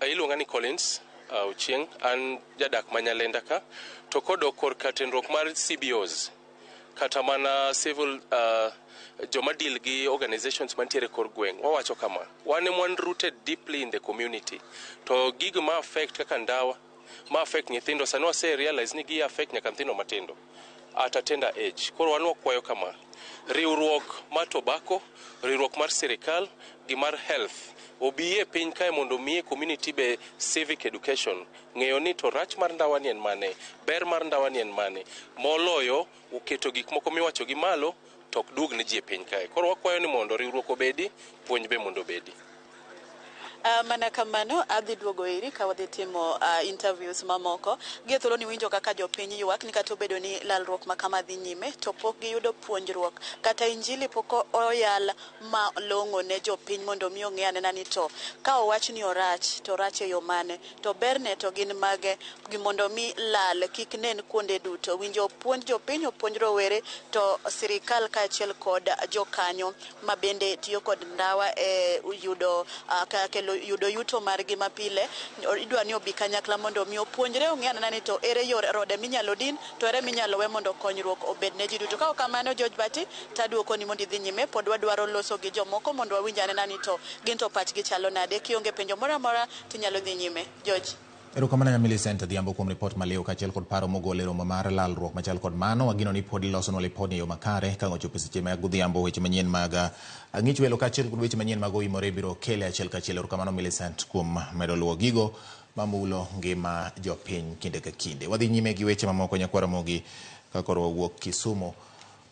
iluonga ni Collins Ochieng, an jadak ma Nyalenda ka, to kodok korka tenruok mar CBOs kata mana civil joma deal gi organizations mantiere kor gweng', wawacho kama, wan ema wan rooted deeply in the community, to gigo ma affect kaka ndawa ma affect nyithindo sani wase realize ni gi affect nyaka nyithindo matindo at a tender age. Koro wan wakwayo kama, riwruok mar tobacco, riwruok mar sirikal gi mar health obi e piny kae mondo miye community be civic education, ng'eyo ni to rach mar ndawa ni en mane, ber mar ndawa ni en mane, moloyo oketo gik moko miwacho gi malo to ok duog ne ji e piny kae. Koro wakwayo ni mondo riwruok obedi, puonj be mondo obedi. Mana kamano adhi duogo iri ka wadhi timo interviews mamoko. Gie thuolo ni winjo kaka jopiny ywak ni kata obedo ni lalruok ma kama dhi nyime to pok giyudo puonjruok kata injili pok oyal malong'o ne jopiny mondo mi ong'e anena ni to ka owach ni orach to orach e yo mane, to berne to gin mage, gi mondo mi lal kik nen kuonde duto. Winjo puonj jopiny, opuonj rowere to sirikal kaachiel kod jokanyo ma bende tiyo kod ndawa e yudo kelo yudo yuto margi mapile. Idwa ni obi kanyakla mondo mi opuonjre ong'e anena ni to ere yor rode minyalo din to ere minyalo we mondo konyruok obed ne ji duto. Ka ok kamano George Bati taduoko ni mondo idhi nyime, pod wadwaro loso gi jomoko mondo wawinj anena ni to gin to pachgi chalo nade. Kionge penjo moro amora tinyalo dhi nyime. George. Erokamano nya Millicent Adhiambo kuom ripot maliw kaachiel kod paro mogol e romo mar lalruok machal kod mano. Wageno ni pod ilosonwa lipodni e yo makare ka ochopo seche mag godhiambo. Weche manyien mag ang'ich welo kaachiel kod weche manyien mag oimore biro kele achiel kachiel. Erokamano Millicent kuom medo luwo gigo mamulo ngima jopiny kinde ka kinde. Wadhi nyime gi weche mamoko nyakwar Ramogi ka koro wawuok Kisumu.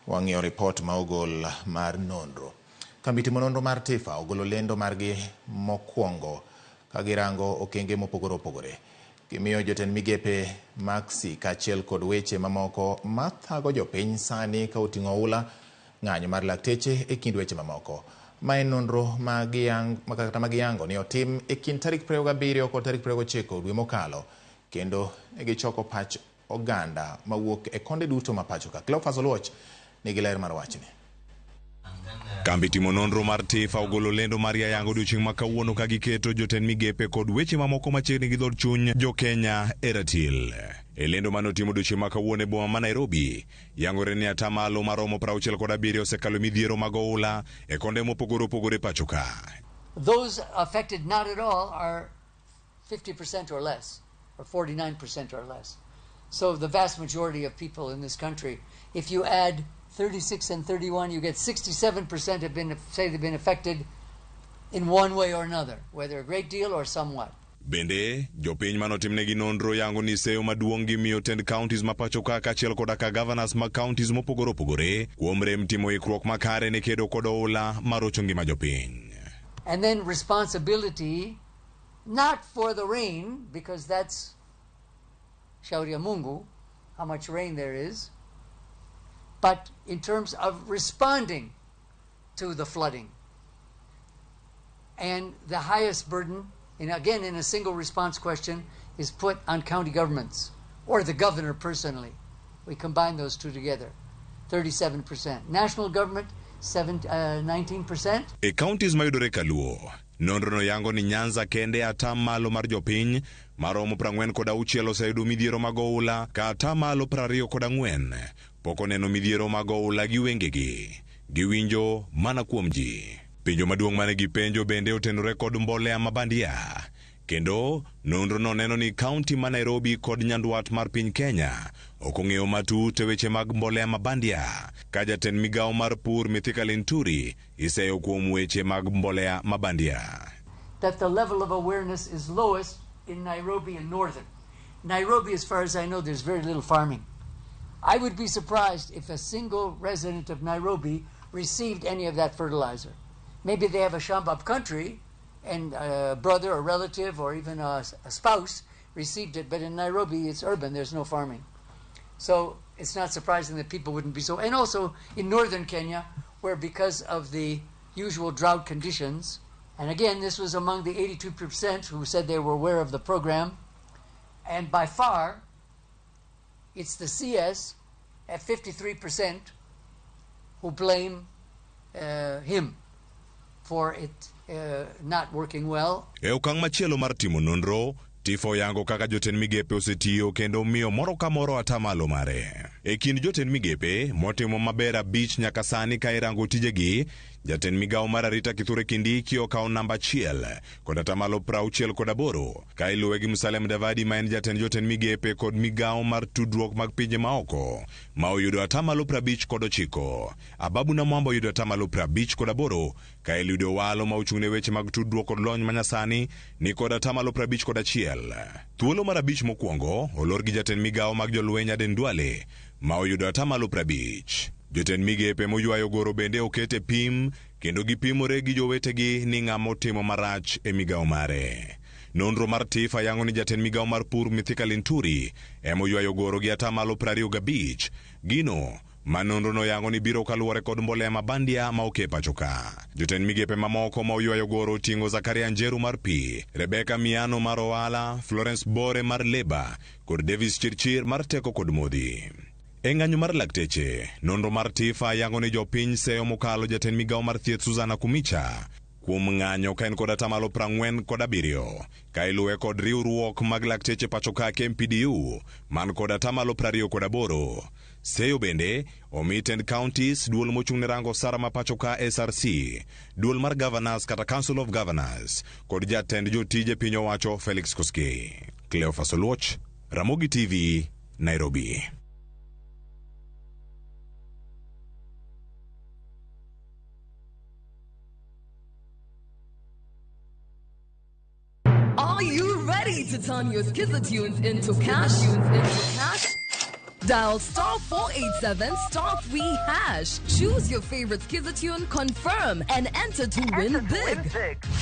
Wang'iyo ripot ma ogol mar nonro. Kambi timo nonro mar TIFA ogolo lendo margi mokwongo ka girango okenge mopogore opogore. Gimiyo jotend migepe maksi kaachiel kod weche mamoko mathago jopiny sani ka oting'o oula, ng'anyo mar lakteche e kind weche mamoko. Ma en nonro ma giyango ni otim e kind tarik 27 kod tarik 29 dwe mokalo, kendo negichoko pach oganda mawuok e konde duto ma pacho ka. Cleophas Oluoch nigi ler mar wachni. Kambi timo nonro mar TIFA ogolo lendo mar yayango odiochieng' ma kawuono ka giketo jotend migepe kod weche mamoko machiegni gi dhood chuny jo-Kenya e ratil. E lendo mane otimo odiochieng' ma kawuono e boma ma Nairobi, yangore ni atamalo maromo 67 osekalo midhiero mag oula e konde mopogore opogore pacho ka. Those affected not at all are 50% or less, or 49% or less. So the vast majority of people in this country, if you add 36 and 31, you get 67% have been, say they've been affected in one way or another, whether a great deal or somewhat. Bende, jopiny manotimnegi nonro yango ni seyo maduong' gimiyo tend counties ma pacho ka kaachiel koda ka governors mag counties mopogore opogore kuom rem timo ikruok makare ne kedo kod oula marocho ngima jopiny. And then responsibility, not for the rain, because that's shauri ya Mungu, how much rain there is, but in terms of responding to the flooding. And the highest burden, and again in a single response question, is put on county governments or the governor personally. We combine those two together, 37%. National government, 19%. E counties mayudore kaluo, nonro no yango ni Nyanza kende atamalo mar jopiny maromo 46 oseyudo midhiero mag oula ka atamalo 24 pok oneno midhiero mag oula gi wengegi, giwinjo mana kuom ji. Penjo maduong' mane gipenjo bende otenore kod mbolea ma bandia. Kendo nonro no neno ni kaunti ma Nairobi kod nyandwat mar piny Kenya ok ong'eyo matut e weche mag mbolea mabandia, ka jatend migawo mar pur Mithika Linturi iseyo kuom weche mag mbolea mabandia. That the level of awareness is lowest in Nairobi and northern. Nairobi, as far as I know, there's very little farming. I would be surprised if a single resident of Nairobi received any of that fertilizer. Maybe they have a shamba up country and a brother or relative or even a spouse received it, but in Nairobi it's urban, there's no farming. So it's not surprising that people wouldn't be so. And also in northern Kenya, where because of the usual drought conditions, and again, this was among the 82% who said they were aware of the program, and by far, it's the CS at 53% who blame him for it not working well. E okang' machielo mar timo nonro, TIFA oyango kaka jotend migepe osetiyo kendo miyo moro ka moro atamalo mare. E kind jotend migepe motimo maber 5 nyaka sani ka irango tijegi, jatend migawo mar arita Kithure Kindiki okawo namba 1 kod atamalo 68, ka iluwe gi Musalia Mudavadi ma en jatend jotend migepe kod migawo mar tudruok mag pinje maoko ma oyudo atamalo 59. Ababu Namwamba oyudo atamalo 58, ka Eliud Owalo ma ochung'ne weche mag tudruok kod lony manyasani ni kod atamalo 51. Thuolo mar 5 mokwongo olor gi jatend migawo mag jolweny Aden Duale ma oyudo atamalo 50. Jotend migepe moywayo goro bende okete pim kendo gipimore gi jowetegi ni ng'ama otimo marach e migawo mare. Nonro mar TIFA yango ni jatend migawo mar pur Mithika Linturi ema oywayo goro gi atamalo 25. Gino ma nonro no yango ni biro kaluwore kod mbolea mabandia ma oke pacho ka. Jotend migepe mamoko ma oywayo goro oting'o Zakaria Njeru mar pi, Rebecca Miano mar ohala, Florence Bore mar leba kod Davis Chirchir mar teko kod modhi. E ng'anyo mar lakteche, nonro mar TIFA yango ni jopiny seyo mokalo jatend migawo mar thieth Susanna Kumicha kuom ng'anyo ka en kod atamalo 47, ka iluwe kod riwruok mag lakteche pacho ka KMPDU man kod atamalo 28. Seyo bende omi tend counties, duol mochung' ne rango osara ma pacho ka SRC, duol mar governors kata Council of Governors kod jatend jotije piny owacho Felix Koskei. Cleophas Oluoch, Ramogi TV, Nairobi. Are you ready to turn your Skiza tunes into cash? Dial star 487 star 3 hash. Choose your favorite Skiza tune, confirm, and enter to win big.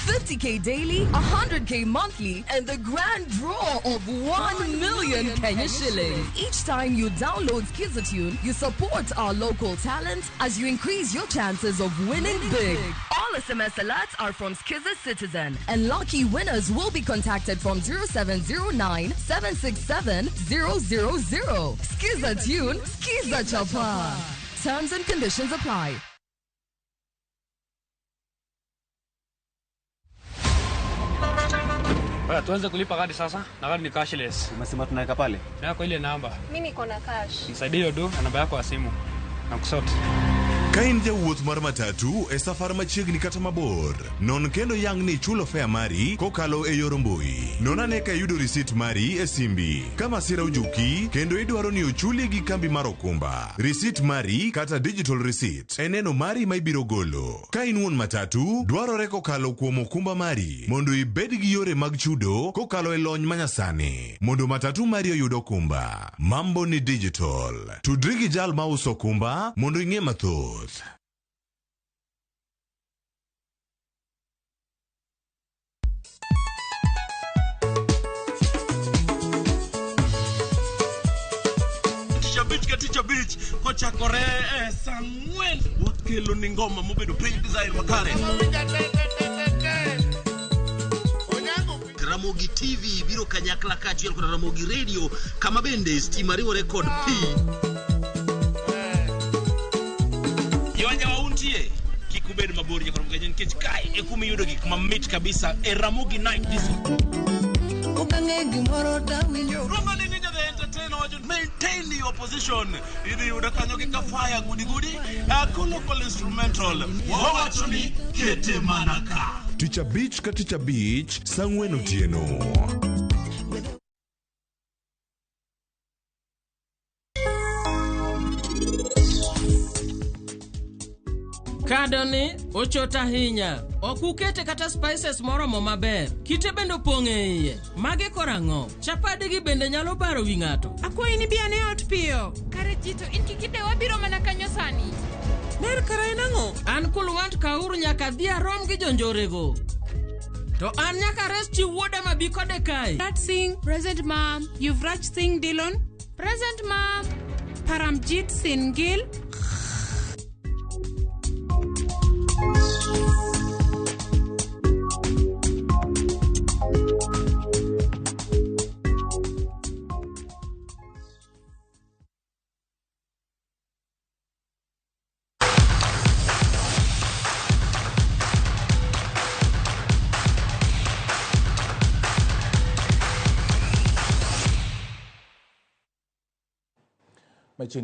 50K daily, 100K monthly, and the grand draw of 1 million Kenya shillings. Each time you download Skiza tune, you support our local talent as you increase your chances of winning big. All SMS alerts are from Skiza Citizen, and lucky winners will be contacted from 0709 767 000. Skiza tune, Skiza Chapa. Terms and conditions apply. Tuanze kulipa kadi sasa, na kadi ni cashless. Umesema tunaweka pale? Yako ile namba. Mimi niko na cash. Nisaidie hiyo do na namba yako ya simu. Na kusort. Ka in jawuoth mar matatu e safar machiegni kata mabor, non kendo yang ni chulo fare mari kokalo e yor mbui. Non ane ka iyudo risit mari e simbi. Ka masira ojuki kendo idwaro ni ochuli gi kambi mar okumba, risit mari kata digital receipt e neno mari ma ibiro golo. Ka in wuon matatu, dwarore kokalo kuom okumba mari mondo ibed gi yore mag chudo kokalo e lony manyasani mondo matatu mari oyud okumba. Mambo ni digital. Tudri gi jal mauso okumba mondo ing'e mathoth. Tich abich kochakore e saa 4 wakelo ni ngoma mobedo piny design makare. Ramogi TV biro kanyakla kaachiel kod Ramogi Radio kama bende stima riwore kod pi. Yonya wauntie kik ubed mabor nyakoro mgenye nikech kae e kuma iyudo gik mamit kabisa e Ramogi Night Disco. Roma ni Ninja the Entertainer wacho maintain your position. Idhi yudo kanyo gi kafaya gudi gudi, local instrumental. Wawacho ni kete mana ka. Tich abich ka tich abich saa 4 otieno. Kado ni ochot ahinya. Ok ukete kata spices moromo maber. Kite bende opong' e iye. Magi koro ang'o? Chapadigi bende nyalo baro wi ng'ato. Akwayi ni bi ane ot piyo. Kare jito in kik idew abiro mana kanyo sani. Ner kara en ang'o? An Kulwant Kaur nyaka adhi arom gi jonjorego. To an nyaka res chi wuoda ma bi kode kae. Raj Singh, present ma'am. Yuvraj Singh Dillon. Present ma'am. Paramjit Singh Gill. Machiegni.